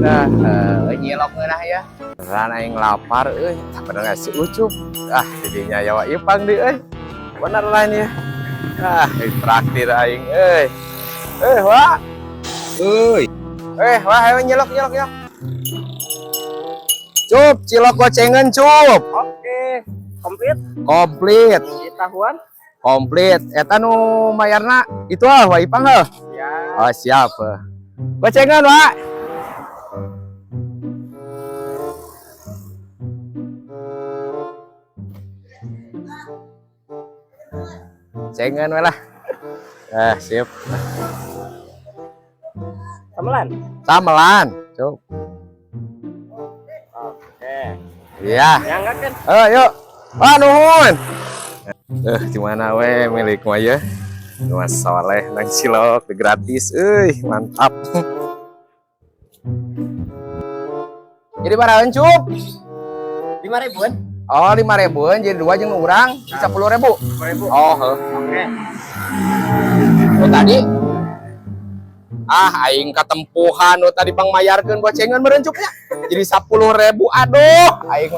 Nah, nyilok ngeunah ya. Beneran aing lapar euy. Tah bener nggak si Ucup. Ah, didinya ya wa Ipang di euy. Bener lah ini ya. Ah, traktir aing euy. Eh, wah. Euy. Eh, wah, ayo nyilok nyilok nyilok. Cup, cilok gocengan, cup. Oke, komplit. Komplit, Tahuan. Komplit. Eta nu mayarna itu ah, wa Ipang heuh. Ya. Oh, siap. Gocengan, Pak. Cengan we lah. Eh, sip. Samelan. Samelan, cup. Oke. Iya. Ya enggak kan? Eh, yuk. Wah, nuhun. Eh, gimana we milik mah ya? Mas soleh nang cilok gratis, euy, mantap. Jadi baraha, Cup? 5 ribuan. Oh, 5 ribuan jadi dua jeung nu urang 10 ribu. 10 ribu. Oh, heuh. Oke. Nu tadi ah aing katempuhan nu tadi pangmayarkeun gocengan meureun, Cup, nya. Jadi 10 ribu, aduh, aing.